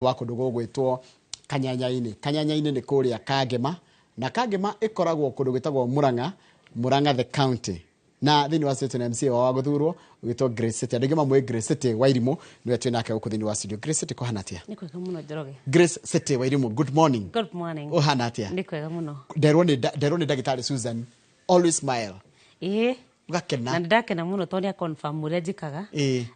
Wa kũndũ gũgwĩtwo Kanyanya-inĩ. Kanyanya-inĩ nĩ kũrĩa Kangema, na Kangema ĩkoragwo kũndũ gwĩtagwo Murang'a, Murang'a the county. Na thĩinĩ wa studio na MCA wao wa gũthurwo ũgĩtwo Grace City. Andũ aingĩ mamũĩ Grace City Wairimũ, nĩwe twĩ nake gũkũ thĩinĩ wa studio. Grace City, kũhana atĩa? Nĩ kwega mũno, Njoroge. Grace City Wairimũ, good morning. Good morning. Ũhana atĩa? Nĩ kwega mũno. Nderwo nĩ ndagĩtarĩ Susan, always smile. Ĩĩ. Ũgakena. Na nĩ ndakena mũno tondũ nĩ confirm ũrĩa njĩkaga.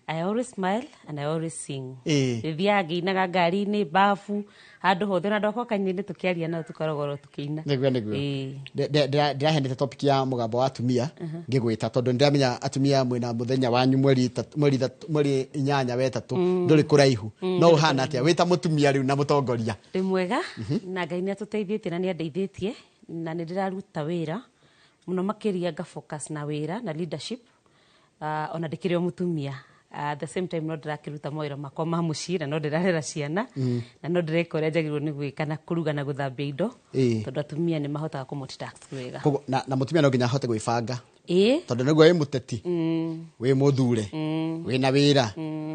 I always smile and I always sing. Thiaga ngĩinaga ngari-inĩ, bafu, handũ hothe, na andũ akwa kanyinĩ tũkĩaria nao tũkoragwo tũkĩina. Nĩguo. Ndĩraheanĩte topic ya mũgambo wa atumia ngĩgwĩta tondũ nĩndĩramenya atumia mwĩna mũthenya wanyu mweri 8 wetatũ, ndũrĩ kũraihu. No ũhana atĩa wĩ ta mũtumia rĩu na mũtongoria? Ndĩ mwega na Ngai nĩ atũteithĩtie na nĩ andeithĩtie na nĩ ndĩraruta wĩra mũno makĩria, nga focus na wĩra na leadership, ona ndĩkĩrĩ o mũtumia. At the same time no ndĩrakĩruta mawĩra makwa ma mũciĩ na no ndĩrarera ciana na no ndĩreka ũrĩa njagĩrĩirwo nĩ gwĩka na kũruga na gũthambia indo, tondũ atumia nĩ mahotaga kũ multitask wega. Koguo na mũtumia no nginya ahote gwĩbanga, Ĩĩ. tondũ nĩguo wĩ mũteti, wĩ mũthure, wĩna wĩra,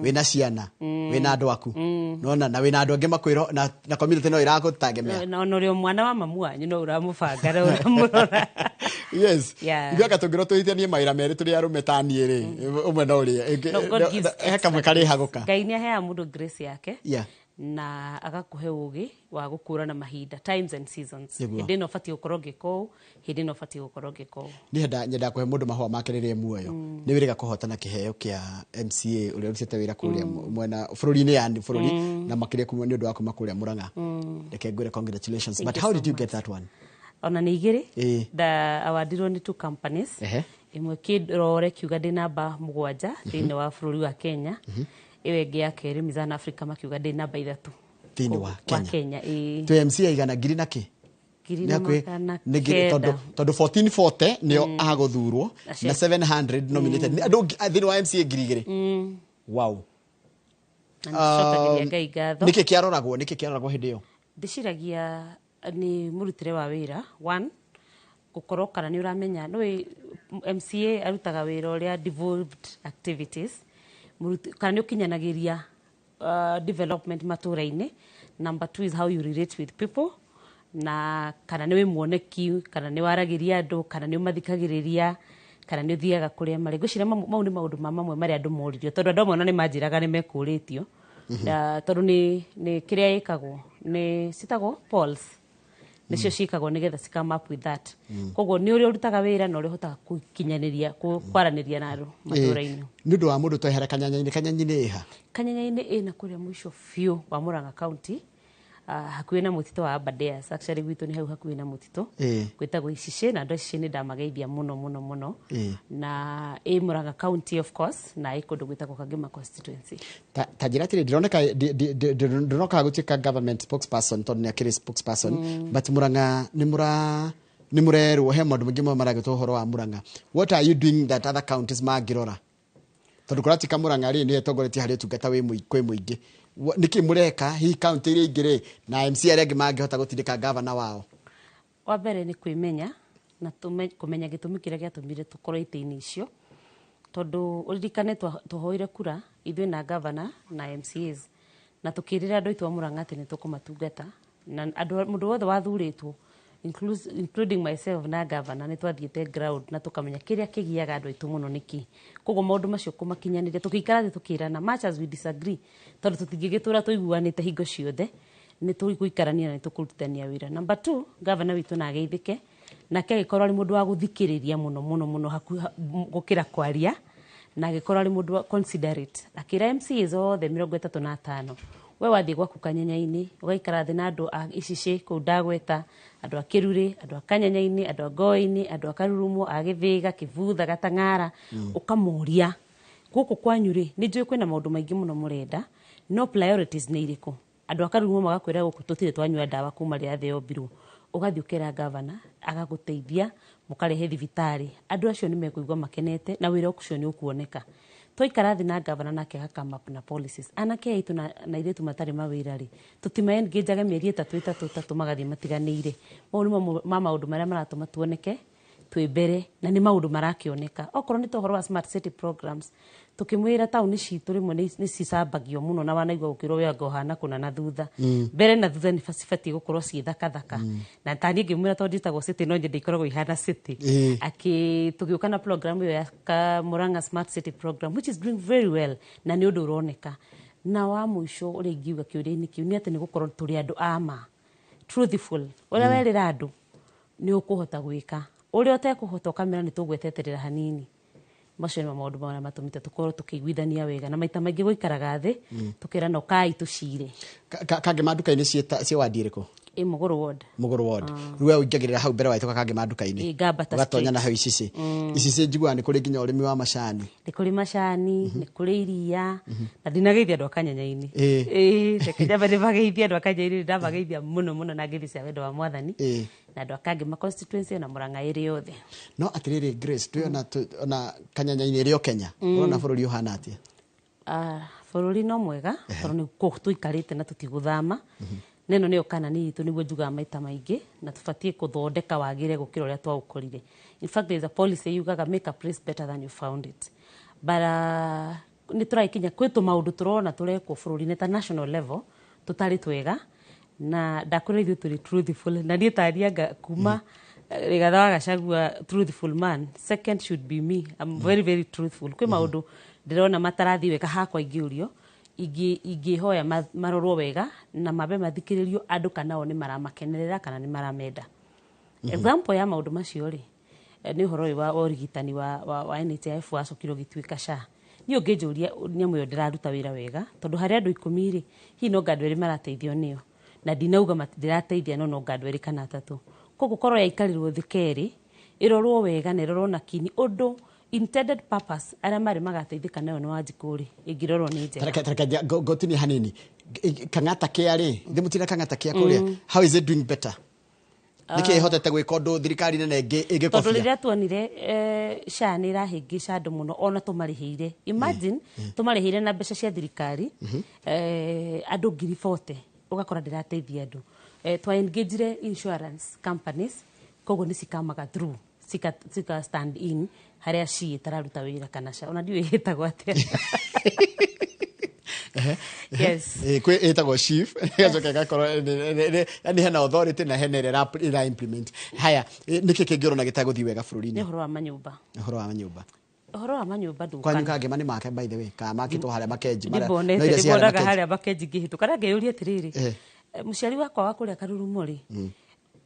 wĩna ciana, wĩna andũ aku, nona na wĩna andũ angĩ makwĩro na community no ĩragũtangemea. Na ona ũrĩ o mwana wa mamu wanyu no ũramũbanga na ũramũrora. Ithuĩ anga tũngĩrwo tũhithanie mawĩra merĩ tũrĩ arũme ta niĩ rĩ, ũmwe no ũrĩe. No, God gives he kamwe karĩhagũka. Ngai nĩ aheaga mũndũ grace yake na agakũhe ũgĩ wa gũkũrana mahinda, times and seasons. Hĩndĩ ĩno ũbatiĩ gũkorwo ngĩka ũũ, hĩndĩ ĩno ũbatiĩ gũkorwo ngĩka ũũ. Niĩ nyendaga kũhe mũndũ mahũa make rĩrĩa e muoyo. Nĩ wĩrĩga kũhotana kĩheo kĩa MCA ũrĩa ũrutĩte wĩra kũrĩa mwena bũrũri-inĩ, yani bũrũri na makĩria kuma nĩ ũndũ wa kuma kũrĩa Murang'a. Reke ngwĩre congratulations. Thank But you how so did you much. get that one? Ona nĩ igĩrĩ. Nda awardirwo nĩ two companies. Ĩmwe kĩrore kiuga ndĩ namba 7 thĩinĩ wa bũrũri wa Kenya, ĩyo ĩngĩ ya kerĩ Mizan Africa makiuga ndĩ namba 3 thĩinĩ wa wa Kenya. Kenya, ĩĩ. Twĩ MCA igana ngiri na kĩ? Ngiri Nĩ na hakuhĩ- magana nĩ ngiri- kenda. Tondũ 1440 nĩo agũthurwo Acio. na 700 nominated. Nĩ andũ thĩinĩ wa MCA 2000. Wow. Na nĩcokagĩria Ngai ngatho. Nĩkĩ kĩaroragwo hĩndĩ ĩyo? Ndĩciragia nĩ mũrutĩre wa wĩra, one gũkorwo kana nĩ ũramenya nĩ MCA arutaga wĩra ũrĩa devolved activities. Kana nĩ ũkinyanagĩria development matũra-inĩ. Number two is how you relate with people, na kana nĩ wĩ muoneki, kana nĩ waragĩria andũ, kana nĩ ũmathikagĩrĩria, kana nĩ ũthiaga kũrĩa marĩ. Ngwĩciria mau nĩ maũndũ ma mamwe marĩa andũ moririo, tondũ andũ amwe ona nĩ manjĩraga nĩ mekũrĩtio. Na tondũ nĩ kĩrĩa ĩkagwo nĩ citagwo polls, nĩcio ciĩkagwo nĩgetha ci come up with that. Koguo nĩ ũrĩa ũrutaga wĩra na ũrĩa ũhotaga gũkinyanĩria kwaranĩria na andũ matũra-inĩ. Nĩ ũndũ wa mũndũ twehere Kanyanya-inĩ. Kanyanya-inĩ ĩha? Kanyanya-inĩ ĩna kũrĩa mũico biũ wa Murang'a County, hakuhĩ na mũtitũ wa Aberdares. Actually gwitũ nĩ hau hakuhĩ na mũtitũ. Gwĩtagwo Icicĩ, na andũ a Icicĩ nĩ ndamageithia mũno mũno mũno. Na ĩ Murang'a County of course, na ĩ kũndũ gwĩtagwo Kangema constituency. Ta njĩra atĩrĩ, ndĩroneka ndĩroka gũtuĩka government spokesperson tondũ nĩ akĩrĩ spokesperson, but Murang'a nĩ mũrerwo he maũndũ maingĩ mũno maragĩtwo ũhoro wa Murang'a. What are you doing that other counties mangĩrora? Tondũ kũratuĩka Murang'a rĩ nĩyo ĩtongoretie harĩ ũtungata wĩ kwĩ mũingĩ. Nĩkĩ mũreka hihi county iria ingĩ rĩ na MC arĩa angĩ mangĩhota gũtindĩka gavana wao? Wa mbere nĩ kwĩmenya na kũmenya gĩtũmi kĩrĩa gĩatũmire tũkorwo itĩ-inĩ icio, tondũ ũririkane twahoire kura ithuĩ na gavana na MCAs na tũkĩrĩra andũ aitũ a Murang'a atĩ nĩ tũkũmatungata, na andũ mũndũ wothe wathurĩtwo, including myself na gavana, nĩ twathiĩte ground na tũkamenya kĩrĩa kĩgiaga andũ aitũ mũno nĩkĩ. Koguo maũndũ macio kũmakinyanĩria, tũgĩikara thĩ tũkĩrana, much as we disagree, tondũ tũtingĩgĩtũra tũiguanĩte hingo ciothe, nĩ tũgũikarania na nĩ tũkũrutithania wĩra. Number two, gavana witũ na ageithĩke nake agĩkorwo arĩ mũndũ wa gũthikĩrĩria mũno mũno mũno gũkĩra kwaria, na agĩkorwo arĩ mũndũ wa considerate, akĩra MCAs othe 35, we wathiĩ gwaku Kanyanya-inĩ ũgaikara thĩ na andũ a Icicĩ kũu ndagweta, andũ a Kĩrurĩ, andũ a Kanyanya-inĩ, andũ a Ngoĩ-inĩ, andũ a Karurumo, a Gĩthĩga, Kĩbutha, Gatang'ara, ũkamoria gũkũ kwanyu rĩ, nĩ njũĩ kwĩna maũndũ maingĩ mũno mũrenda, no priorities nĩ irĩkũ? Andũ a Karurumo magakwĩra gũkũ tũtirĩ twanyua ndawa kuma rĩrĩa thĩ yombirwo. Ũgathiĩ ũkera gavana agagũteithia mũkarehe thibitarĩ, andũ acio nĩ mekũigua makenete na wĩra ũcio nĩ ũkuoneka. Twaikara thĩ na gavana nake aga come up na policies. Anake aitũ na airĩtu matarĩ mawĩra rĩ, tũtima engage mĩeri 3 3 3 magathiĩ matiganĩire. Mau nĩ mamwe ma maũndũ marĩa maratũma tuoneke. Twĩ mbere na nĩ maũndũ marakĩoneka. Okorwo nĩ ta ũhoro wa smart city programs, tukĩmwĩra taũni citũ rĩmwe nĩ cicambagio mũno na wanaigua gũkĩrwo we anga ũhana kũna na thutha, mbere na thutha nĩ cibatiĩ gũkorwo ciĩ thakathaka. Na taniĩ ngĩmwĩra tondũ njĩtagwo city, no nyende ikoragwo ihana city. Akĩ tũgĩũka na program ĩyo ya Murang'a Smart City Program, which is doing very well, na nĩ ũndũ ũroneka. Na wa mũico ũrĩa ingiuga kĩũria-inĩ kĩu nĩ atĩ nĩ gũkorwo tũrĩ andũ a ma, truthful. Ũrĩa werĩra andũ nĩ ũkũhota gwĩka, ũrĩa ũtekũhota ũkamera nĩ tũgweteterera hanini. Macio nĩmo maũndũ marĩa matũmĩte tũkorwo tũkĩiguithania wega, na maita maingĩ gũikaraga thĩ tũkerana ũkai tũcire. Kangema nduka-inĩ ciĩ wadi ĩrĩkũ? Ĩ Mũgũrũ ward. Mũgũrũ ward. Rĩu we ũingagĩrĩra hau mbere wahĩtũka Kangema nduka-inĩ. Ĩ, ngambata ũgatonya na straight. Hau icici icici njiguaga nĩ kũrĩ nginya ũrĩmi wa macani. Nĩ kũrĩ macani, nĩ kũrĩ iria, na ndinageithia andũ a Kanyanya-inĩ. Ĩ, reke nyambe ndĩmageithie andũ a Kanyanya-inĩ. Ndamageithia mũno mũno na ngeithi cia wendo wa Mwathani na andũ a Kangema constituency na Mũrang'a ĩrĩ yothe. No atĩrĩrĩ Grace, twĩona ona Kanyanya-inĩ ĩrĩ o Kenya, ũrona bũrũri ũhana atĩa? Ah, bũrũri no mwega tondũ nĩ tũikarĩte na tũtigũthama, na ĩno nĩyo kanani itũ, nĩguo njugaga maita maingĩ, na tũbatiĩ kũthondeka wagĩre gũkĩra ũrĩa twaũkorire. In fact, there is a policy yugaga, "Make a place better than you found it." But nĩ tũragĩkinya kwĩ tũmaũndũ tũrona tũrekwo bũrũri-inĩ ta national level tũtarĩ twega, na ndakwĩra ithuĩ tũrĩ truthful, na niĩ tarianga kuma Rigathi wa Gachagua, truthful man, second should be me. I'm very, very truthful. Kwĩ maũndũ ndĩrona matarathiĩ wega hakwa, ingĩũrio ingĩhoya marorwo wega na mambe mathikĩrĩrio andũ kana o nĩ maramakenerera kana nĩ maramenda. Example ya maũndũ macio rĩ, nĩ ũhoro ũyũ wa ũrigitani wa NHIF wacokire ũgĩtuĩka SHA. Niĩ ũngĩnjũria, nyamũ ĩyo ndĩraruta wĩra wega, tondũ harĩ andũ 10 rĩ, hihi no nga andũ erĩ marateithio nĩyo, na ndinauga ndĩrateithia, no nga andũ erĩ kana atatũ. Koguo korwo yaikarĩrwo thĩ kerĩ, ĩrorwo wega na ĩrorwo na kinyi ũndũ intended purpose arĩa marĩ magateithĩka nayo nĩ Wanjikũ rĩ, ĩngĩrorwo nĩ njega. Tareke ngotinie hanini. Kang'ata Kĩa rĩ, thĩ mũtina Kang'ata Kĩa kũrĩa, how is it doing better? Nĩkĩ ĩhotete gwĩka ũndũ thirikari nene ĩngĩ Tondũ ĩngĩkobia? Rĩrĩa tuonire SHA nĩ ĩrahĩngĩca andũ mũno, ona tũmarĩhĩire, imagine tũmarĩhĩire na mbeca cia thirikari, andũ 40,000, ũgakora ndĩrateithia andũ. Twa engagire insurance companies, koguo nĩ cikamaga through cika stand in harĩa ci ĩtararuta wĩra kana SHA, ona ndiũĩ ĩtagwo atĩa. Yes. Kwĩ ĩtagwo chief, ĩgacoka ĩgakorwo yani hena authority na hena ĩrĩa ĩra implement. Haya, nĩkĩ kĩngĩ ũrona gĩtagũthiĩ wega Nĩ bũrũri-inĩ? Ũhoro wa manyũmba. Ũhoro wa manyũmba. Ũhoro wa manyũmba Kwanyu ndũkaga. Kangema nĩ make, by the way, kana makĩtwo harĩa Makenji Ndĩmbonete. No iria ci harĩa Ndĩmbonaga Makenji. Harĩa Makenji ngĩhĩtũka na ngeyũria atĩrĩrĩ, mũciari wakwa wa kũrĩa Karurumo rĩ,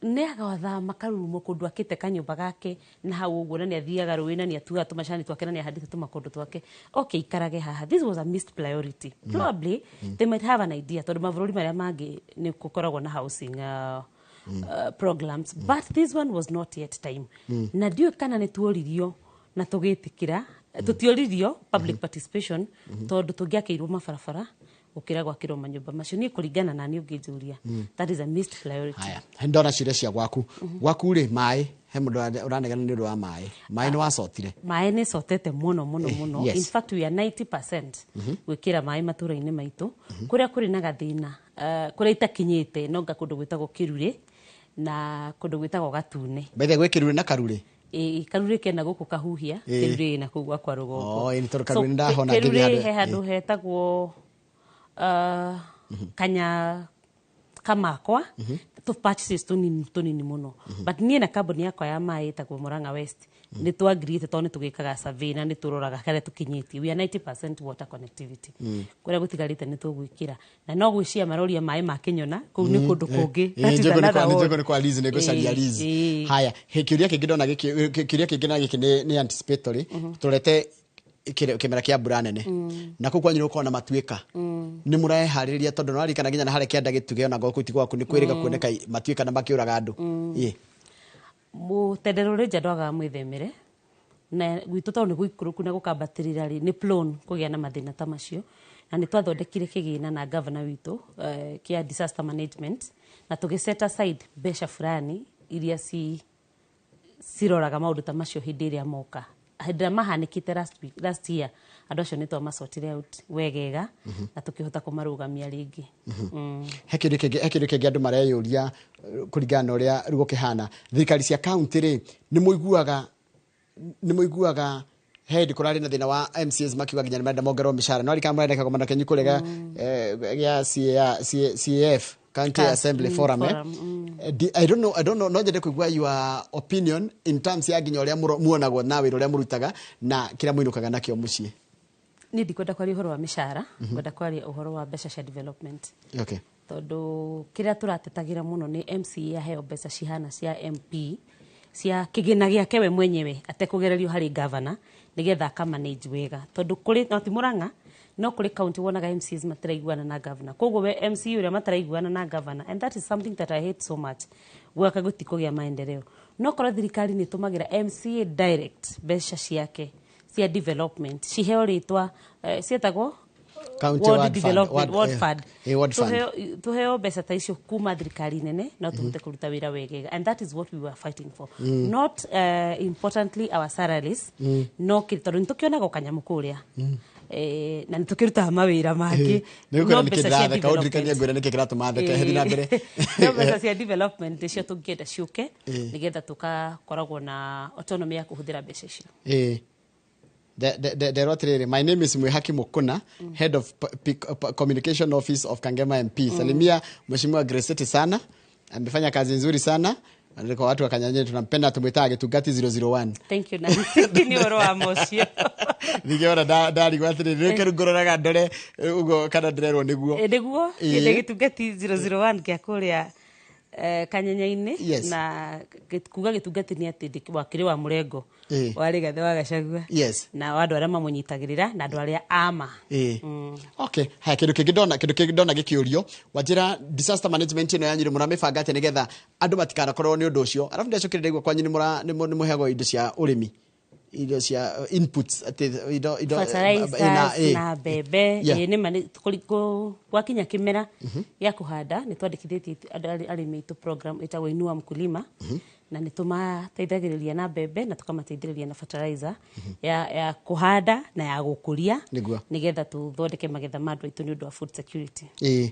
nĩ agathama Karurumo kũndũ akĩte kanyũmba gake na hau ũguo, na nĩ athiaga rũĩ na nĩ atuaga tũmacani twake na nĩ ahandĩte tũmakondo twake, okay, ikarage haha. This was a missed priority. Probably they might have an idea, tondũ mabũrũri marĩa mangĩ nĩ gũkoragwo na housing programs, but this one was not yet time, na ndiũĩ kana nĩ tuoririo na tũgĩtĩkĩra. Tũtioririo public participation, tondũ tũngĩakĩirwo mabarabara gũkĩra gwakĩrwo manyũmba macio. Niĩ kũringana na niĩ, ũngĩnjũria, that is a missed priority. Haya, ndona ciũria cia gwaku. Gwaku rĩ, maĩ, he mũndũ ũranegena nĩ ũndũ wa maĩ. Maĩ nĩ wacotire? Maĩ nĩ cotete mũno mũno mũno. In fact, we are 90% gwĩkĩra maĩ matũra-inĩ maitũ. Kũrĩa kũrĩ na gathĩna, kũrĩa itakinyĩte, no nga kũndũ gwĩtagwo Kĩrurĩ na kũndũ gwĩtagwo Gatune. Bethe gwĩ Kĩrurĩ na Karurĩ. Ĩ, Karurĩ kena gũkũ Kahuhia, Kĩrurĩ na kũu gwakwa rũgongo. Oh, ĩ, nĩ tondũ Karurĩ nĩ ndahona ngĩthiĩ Kĩrurĩ handũ- he handũ hetagwo Kanya Kamakwa, tũ patches tũnini tũnini mũno. But niĩ na kambuni yakwa ya maĩ ĩtagwo Murang'a West nĩ twagiriĩte, tondũ nĩ tũgĩkaga survey na nĩ tũroraga harĩa tũkinyĩtie. We are 90% water connectivity. Kũrĩa gũtigarĩte nĩ tũgwĩkĩra, na no gwĩcia maroria maĩ ma Kĩnyona kũu nĩ kũndũ kũngĩ. That is another ward. Nĩ kwa Liz, nĩ ngũcaria Liz. Haya, kĩũria kĩngĩ ndona gĩkĩ, kĩũria kĩngĩ na gĩkĩ nĩ anticipatory. Tũrete kĩmera kĩa mbura nene, na kũu kwanyu nĩ gũkorwo na matuĩka, nĩ mũreharĩrĩria? Tondũ nĩ waririkana nginya na harĩa kĩanda gĩtuge ona gũkũ ti gwaku nĩ kwĩrĩga kuoneka matuĩka na makĩũraga andũ. Ĩ. Mũtendero ũrĩ nja ndwagaga mwĩthemere, na gwitũ tondũ nĩ gũikũrũku na gũkambatĩrĩra rĩ, nĩ prone kũgĩa na mathĩna ta macio, na nĩ twathondekire kĩgĩna na governor witũ kĩa disaster management, na tũgĩ set aside mbeca fulani iria ci ciroraga maũndũ ta macio hĩndĩ ĩrĩa moka, hĩndĩ ĩrĩa mahanĩkĩte last week, last year. Andũ acio nĩ twamacotire out wegega na tũkĩhota kũmarũgamia rĩngĩ. He kĩndũ kĩngĩ andũ mareyũria, kũringana na ũrĩa rĩu gũkĩhana thirikari cia kaunti rĩ, nĩ mũiguaga he hĩndĩ kũrarĩ na thĩna wa MCAs makiuga nginya nĩ marenda mongererwo mĩcara, no arikana mũrenda kĩgomano kĩanyu kũrĩa gĩa CAF, County Assembly Forum, eh? Forum. I don't know, no nyende kũigua your opinion in terms ya nginya ũrĩa muonagwo na wĩra ũrĩa mũrutaga na kĩrĩa mũinũkaga nakĩo mũciĩ. Niĩ ndikwenda kwaria ũhoro wa mĩcara, ngwenda kwaria ũhoro wa mbeca cia development, tondũ kĩrĩa tũratetagĩra mũno nĩ MCA aheo mbeca cihana cia MP, cia kĩgĩna gĩake we mwenyewe atekũgererio harĩ governor, nĩgetha akamanage wega, tondũ kũrĩ no ti Mũrang'a, no kũrĩ county wonaga MCAs matiraiguana na governor. Koguo we MCA ũrĩa mataraiguana na governor, and that is something that I hate so much, gwaka gũtikũgĩa maendeleo. No korwo thirikari nĩ ĩtũmagĩra MCA direct mbeca ciake cia development, ciheo rĩtwa, ciĩtagwo County ward ward fund, development ward, ward fund. Ward fund. Tuheo mbeca ta icio kuma thirikari nene, no tũhote kũruta wĩra wegega, and that is what we were fighting for, not importantly our salaries, no tondũ nĩ tũkĩonaga o kanyamũ kũrĩa, na nĩ tũkĩrutaga mawĩra mangĩ. Nĩ gũkwĩra No nĩkĩ mbeca cia ndĩratheka, ũndirikanie development. Ngwĩre nĩkĩ kĩratũma theke. Thiĩ na mbere. No mbeca cia development nĩcio tũngĩenda ciũke, nĩgetha tũkakoragwo na autonomy ya kũhũthĩra mbeca icio. Ĩĩ. Nderwo atĩrĩrĩ, my name is Mwihaki Mukuna, head of communication office of Kangema MP. Salimia Mheshimiwa Grace sana, amefanya kazi nzuri sana. Na kwa watu wa Kanyanyeni tunampenda, tumwitaga Gĩtungati 001. Thank you, Nancy, nĩ ũhoro wa mocio. Ningĩona ndarigwo atĩrĩrĩ, rĩu ngororaga ndore ũguo kana ndĩrerwo nĩguo. Nĩguo. Nĩ Gĩtungati 001 kĩa kũrĩa Kanyenya-inĩ. Na kuga Gĩtungati nĩ atĩ wakĩrĩ wa mũrengo wa Rigathĩ wa Gachagua na wa andũ arĩa mamũnyitagĩrĩra na andũ arĩa ama. Ĩĩ. Okay, haya, kĩndũ kĩngĩ ndona gĩkĩũrio, wanjĩra disaster management ĩno yanyu rĩ, mũramĩbanga atĩa nĩgetha andũ matikanakorwo nĩ ũndũ ũcio? Arabu ndĩracokire ndaigua kwanyu nĩ mũheagwo indo cia ũrĩmi, indo cia inputs, atĩ indo fertilizers na mbembe. Ĩĩ, nĩma gwakinya kĩmera gĩa kũhanda, nĩ twandĩkithĩtie andũ arĩmi aitũ program ĩtagwo Inua Mkulima, na nĩ tũmateithagĩrĩria na mbembe na tũkamateithĩrĩria na fertilizer ya kũhanda na ya gũkũria, nĩgetha tũthondeke magetha ma andũ aitũ nĩ ũndũ wa food security. Ĩĩ,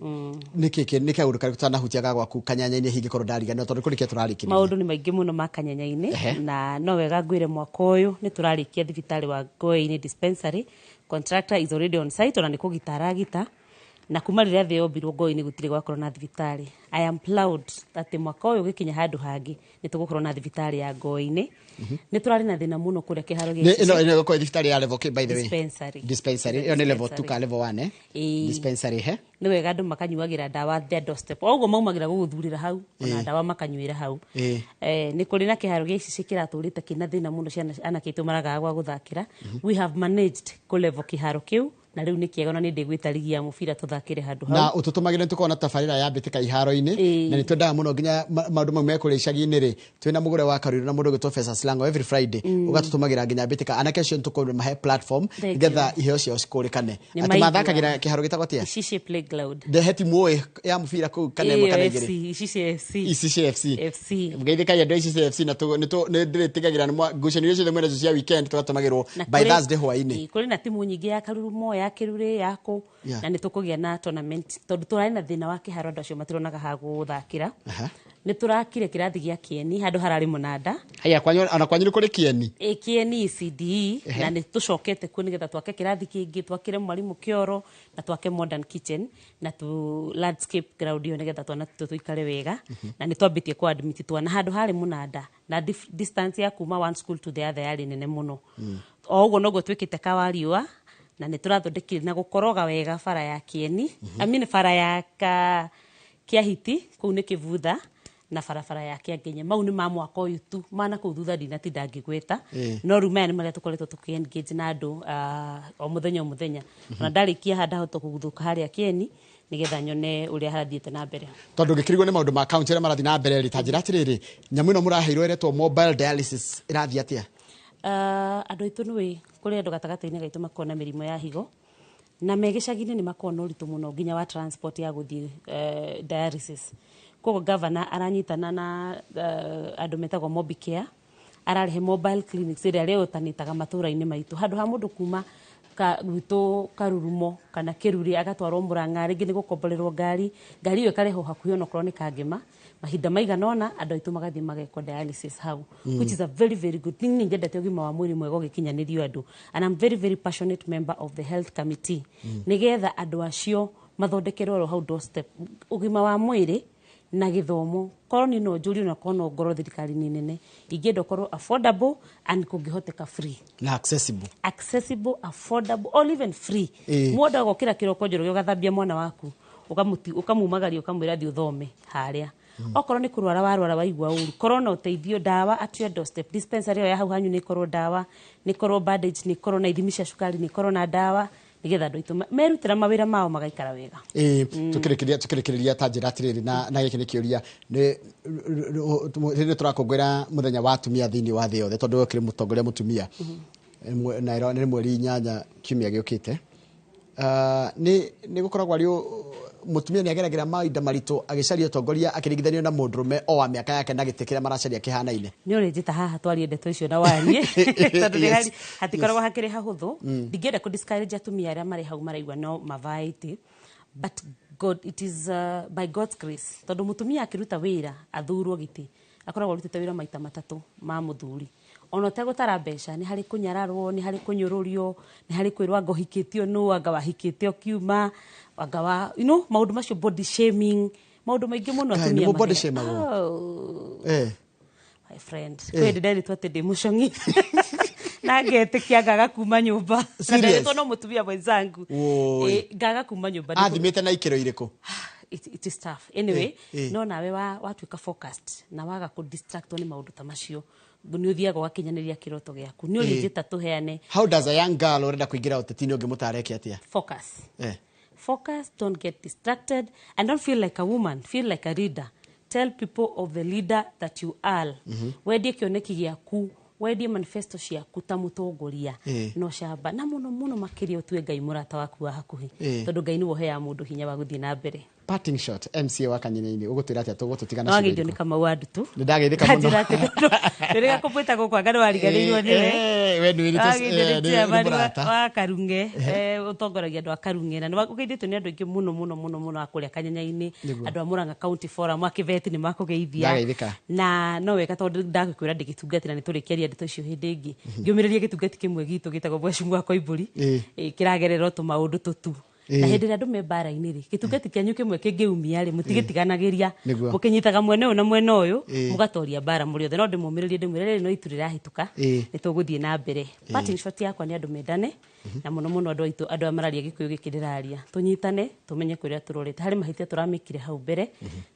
nĩ kaũndũ karĩkũ tanahutia ga gwaku Kanyanya-inĩ hingĩkorwo ndariganĩrwo, tondũ kũrĩ kĩa tũrarĩkĩrĩria? Maũndũ nĩ maingĩ mũno ma Kanyanya-inĩ. Na no wega ngwĩre mwaka ũyũ nĩ tũrarĩkia thibitarĩ wa Ngoĩ-inĩ dispensary. Contractor is already on site, ona nĩ kũgita aragita, na kuma rĩrĩa thĩ yombirwo Ngoĩ-inĩ gũtirĩ gwakorwo na thibitarĩ. I am proud atĩ mwaka ũyũ ũgĩkinya handũ hangĩ nĩ tũgũkorwo na thibitarĩ ya Ngoĩ-inĩ. Nĩ tũrarĩ na thĩna mũno kũrĩa kĩharo gĩa Nĩ ĩno Icicĩ. Ĩno ĩgũkorwo thibitarĩ ya level K, by the way? Dispensary. Dispensary ĩyo nĩ level 2 ka level 1, eh? Ĩĩ. Dispensary he Nĩ wega andũ makanyuagĩra ndawa their doorstep, o ũguo maumagĩra gũgũthurĩra hau, ona ndawa makanyuĩra hau. Nĩ kũrĩ na kĩharo gĩa Icicĩ kĩratũrĩte kĩna thĩna mũno, ciana anake aitũ maragaga gwa gũthakĩra. We have managed kũlevel kĩharo kĩu na rĩu nĩ kĩega, na nĩ ndĩgwĩta rigi ya mũbira tũthakĩre handũ hau. Na ũtũtũmagĩre nĩ tũkorwo na tabarĩra ya mbĩtĩka iharo-inĩ. Na nĩ twendaga mũno nginya maũndũ mau mekũrĩa icagi-inĩ rĩ, twĩna mũgũre wa Karũirũ na mũndũ ũgwĩtwo Fesa Slango every Friday, ũgatũtũmagĩra nginya mbĩtĩka anake acio, nĩ tũkũmahe platform Thank nĩgetha iheo ciao cikũrĩkane. Nĩ Atĩ maigua. mathakagĩra kĩharo gĩtagwo atĩa? Icicĩ playground. Ndehe timu ũĩ ya mũbira kũu kana ĩmwe kana Ĩyo igĩrĩ? FC, Icicĩ FC. Icicĩ FC. FC. Ngeithĩkai andũ a Icicĩ FC, na nĩ ndĩrĩtigagĩra nĩ ngucanio iria ciothe mwĩnacio cia weekend tũgatũmagĩrwo Na by Thursday hwaĩ-inĩ. Ĩĩ, kũrĩ na timu nyingĩ ya Karurumo, ya Kĩrurĩ, ya kũ, na nĩ tũkũgĩa na tournament, tondũ tũrarĩ na thĩna wa kĩharo, andũ acio matironaga ha gũthakĩra. Nĩ tũrakire kĩrathi gĩa Kĩeni handũ hararĩ mũnanda. Haya, kwanyu, ona kwanyu nĩ kũrĩ Kĩeni? Ĩ, Kĩeni ECDE, na nĩ tũcokete kuo nĩgetha twake kĩrathi kĩngĩ, twakĩre mwarimũ kĩoro na twake modern kitchen na tu landscape ground ĩyo, nĩgetha twana tutũ tũikare wega. Na nĩ twambĩtie kũ admit twana handũ harĩ mũnanda, na distance ya kuma one school to the other yarĩ nene mũno. O ũguo noguo twĩkĩte Kawariũa, na nĩ tũrathondekire na gũkoroga wega bara ya Kĩeni, I mean bara ya Kĩahiti kũu nĩ Kĩbutha, na barabara ya Kĩangenye. Mau nĩ ma mwaka ũyũ tu, mana kũu thutha ndinatinda ngĩgweta. No rĩu maya nĩ marĩa tũkoretwo tũkĩ engage na andũ, o mũthenya o mũthenya. Ona ndarĩkia haha ndahota kũguthũka harĩa Kĩeni nĩgetha nyone ũrĩa harathiĩte na mbere. Tondũ ngĩkĩrigwo nĩ maũndũ ma kaunti arĩa marathiĩ na mbere rĩ, ta njĩra atĩrĩrĩ, nyamũ ĩno mũraheirwo ĩretwo mobile dialysis ĩrathiĩ atĩa? Andũ aitũ, nĩwĩ kũrĩ andũ gatagatĩ-inĩ gaitũ makoragwo na mĩrimũ ya higo, na me gĩcagi-inĩ nĩ makoragwo na ũritũ mũno nginya wa transport ya gũthiĩ dialysis. Koguo governor aranyitana na andũ metagwo Mobicare, ararehe mobile clinics ĩrĩa rĩotanĩtaga matũũra-inĩ maitũ, handũ ha mũndũ kuma ka gwitũ Karurumo kana Kĩrurĩ agatwarwo Mũrang'a, rĩngĩ nĩ gũkomborerwo ngari, ngari ĩyo ĩkarehwo hakuhĩ onokorwo nĩ Kangema mahinda maigana ũna, andũ aitũ magathiĩ magekwo dialysis hau, which is a very very good thing. Nĩ nyendete ũgima wa mwĩrĩ mwega ũgĩkinyanĩrio andũ, and I'm very very passionate member of the health committee, nĩgetha andũ acio mathondekerwo oro hau doorstep ũgima wa mwĩrĩ na gĩthomo. Korwo niĩ no njũrio na korwo no ngorwo thirikari-inĩ nene, ingĩenda ũkorwo affordable and kũngĩhoteka free. Na accessible. Accessible, affordable or even free. Mũndũ agokĩra kĩroko, Njoroge, ũgathambia mwana waku, ũkamumagaria, ũkamwĩra thiĩ ũthome harĩa. Okorwo nĩ kũrwara warwara, waigua ũru, korwo na ũteithio, ndawa at your doorstep, dispensary ĩyo ya hau hanyu nĩ ĩkorwo ndawa, nĩ ĩkorwo bandage, nĩ ĩkorwo na ithimi cia cukari, nĩ ĩkorwo na ndawa, nĩgetha andũ aitũ merutĩra mawĩra mao magaikara wega. Ĩĩ, tukĩrĩkĩrĩria ta njĩra atĩrĩrĩ, na gĩkĩ nĩ kĩũria, nĩ rĩrĩ tũrakũngũĩra mũthenya wa atumia thĩinĩ wa thĩ yothe, tondũ we ũkĩrĩ mũtongoria mũtumia. Na nĩ mweri 8 kiumia gĩũkĩte. Nĩ gũkoragwo arĩ mũtumia nĩ ageragĩra mahinda maritũ agĩcaria ũtongoria akĩringithanio na mũndũrũme o wa mĩaka yake na gĩtĩ kĩrĩa maracaria kĩhanaine? Nĩ ũrĩnjĩta haha twarie ndeto icio na warie, tondũ nĩ hatikoragwo hakĩrĩ hahũthũ. Ndingĩenda kũ discourage atumia arĩa marĩ hau maraigua no mavaĩte, but God, it is by God's grace, tondũ mũtumia akĩruta wĩra athurwo gĩtĩ akoragwo arutĩte wĩra maita matatũ ma mũthuri, ona ũtegũtara mbeca. Nĩ harĩ kũnyararwo, nĩ harĩ kũnyũrũrio, nĩ harĩ kwĩrwo anga ũhikĩtio nũ, anga wahikĩte ũkiuma, anga wa maũndũ macio, body shaming, maũndũ maingĩ mũno. Kaĩ, atumia nĩ body magera- shamagwo? Oh, my friend, kwĩ hĩndĩ nderitwo atĩ ndĩ mũcong'i na ngetĩkia ngaga kuma nyũmba na Serious? nderitwo no mũtumia mwenzangu. Woi. Ngaga kuma nyũmba. Athimĩte na ikĩro irĩkũ? It is tough anyway. No nawe watuĩka focused na waga kũ distractwo nĩ maũndũ ta macio, nĩ ũthiaga ũgakinyanĩria kĩroto gĩaku. Nĩ ũrĩnjĩta tũheane. How does a young girl ũrenda kũingĩra ũteti-inĩ ũngĩmũtara eke atĩa? Focus. Focus, don't get distracted, and don't feel like a woman, feel like a leader. Tell people of the leader that you are. Wendie kĩoneki gĩaku, wendie manifesto ciaku ta mũtongoria. No camba na mũno mũno makĩria ũtue Ngai mũrata waku wa hakuhĩ, tondũ Ngai nĩwe ũheaga mũndũ hinya wa gũthiĩ na mbere. Parting shot, MCA wa Kanyinini, ũgũtwĩra atĩa tũgũtũtigana? Nĩwageithio nĩ Kamau wa Ndutu. Nĩ ndageithĩka mũno. Kanjĩra atĩ rĩrĩa kũmwĩta gũkũ anga nĩwariganĩirwo nĩwe. We nĩ wĩrĩtwo- Wageithio nĩ nĩ chairman mũrata. wa Karung'e, ũtongoragia andũ a Karung'e, na ũgeithĩtio nĩ andũ aingĩ mũno mũno mũno mũno a kũrĩa Kanyanya-inĩ. Andũ a Murang'a County Forum a Kĩbeti nĩ makũgeithia. Ndageithĩka. Na no wega tondũ ndagũkwĩra ndĩgĩtungatĩra, nĩ tũrĩkĩaria ndeto icio hĩndĩ ĩngĩ, ngĩũmĩrĩria gĩtungati kĩmwe gitũ gĩtagwo Mheshimiwa Koimbũri. Kĩragerera o tũmaũndũ tũtu, na hĩndĩ ĩrĩa andũ me mbara-inĩ rĩ, gĩtungati kĩanyu kĩmwe kĩngĩumia rĩ, mũtigĩtiganagĩria. Mũkĩnyitaga mwena ũyũ na mwena ũyũ, mũgatoria mbara mũrĩ othe. No ndĩmũmĩrĩrie, ndĩmwĩre rĩrĩ no itu rĩrahĩtũka, nĩ tũgũthiĩ na mbere. Parting shot yakwa nĩ andũ mendane, na mũno mũno andũ aitũ, andũ aya mararia Gĩkũyũ gĩkĩ ndĩraria, tũnyitane, tũmenye kũrĩa tũrorete. Harĩ mahĩtia tũramĩkire hau mbere,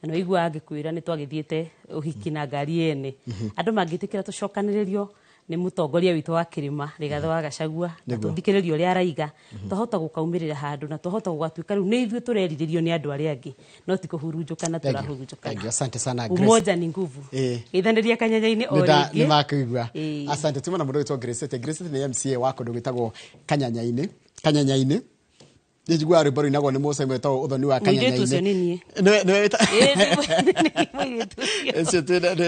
na nĩ waiguaga ngĩkwĩra nĩ twagĩthiĩte ũhiki na ngari ene. Andũ mangĩtĩkĩra tũcokanĩrĩrio nĩ mũtongoria witũ wa kĩrĩma Rigathĩ wa Gachagua, na tũthikĩrĩrie ũrĩa araiga, twahota gũkaumĩrĩra handũ na twahota gũgatuĩka rĩu nĩ ithuĩ tũrerirĩrio nĩ andũ arĩa angĩ, no ti kũhurunjũkana. Thank you. Tũrahurunjũkana. Thank you. Asante sana, Grace. Umoja ni nguvu. Geithanĩria Kanyanya-inĩ o nĩ rĩngĩ. Makũigua. Asante. Tuma na mũndũ wĩtwo Grace. Grace nĩ MCA wa kũndũ gwĩtagwo Kanyanya-inĩ. Kanyanya-inĩ nĩ njiguaga rwĩmbo rũinagwo nĩ Mũcai wĩtagwo Ũthoni wa Mũirĩtu ũcio Kanyanya-inĩ. nĩ niĩ. Nĩwe wĩta- Ĩĩ, nĩ mũirĩtu ũcio. Ũcio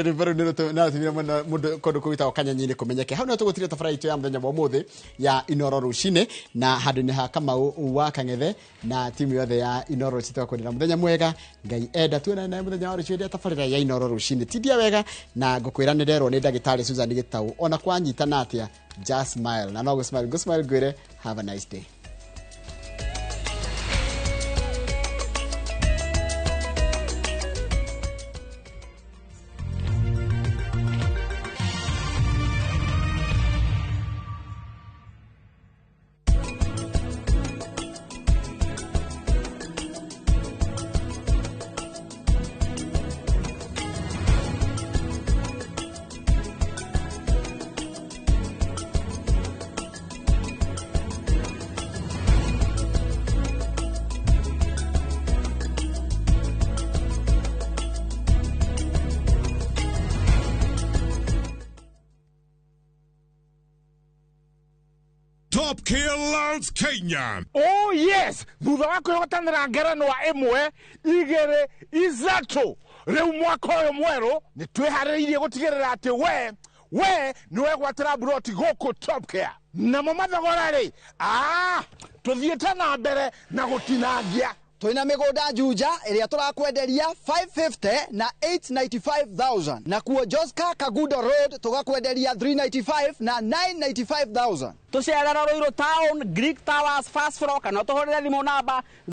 rwĩmbo rũu nĩ rũtũmire mũno mũndũ kũndũ kũu gwĩtagwo Kanyanya-inĩ kũmenyeke. Hau nĩho tũgũtiria tabarĩra itũ ya mũthenya wa ũmũthĩ ya Inoro rũcinĩ, na handũ-inĩ ha Kamau wa Kang'ethe na timu yothe ya Inoro rũcinĩ, tũgakwendera mũthenya mwega. Ngai enda tuonane nawe mũthenya wa rũciũ hĩndĩ ya tabarĩra ya Inoro rũcinĩ. Tindia wega, na ngũkwĩra nĩ nderwo nĩ ndagĩtarĩ Susan Gĩtau, ona kwanyitana atĩa, just smile, na no gũ smile ngũ smile, ngwĩre have a nice day. Top Killers Kenya. Oh yes, thutha wa kwĩhotanĩra ngerenwa ĩmwe igĩrĩ ithatũ, rĩu mwaka ũyũ mwerũ nĩ twĩharĩrĩirie gũtigĩrĩra atĩ we We nĩ wegwatĩra mburoti gũkũ Top Care. Namo mathogora rĩ, tũthiĩte na mbere na gũtinangia. Twina mĩgũnda Juja ĩrĩa tũrakwenderia 550 na 895,000, nakuo Joska Kagudo Road tũgakwenderia 395 na 995,000. Tũcerera Ruiru Town, Greek Towers, first floor, kana ũtũhũrĩre thimũ namba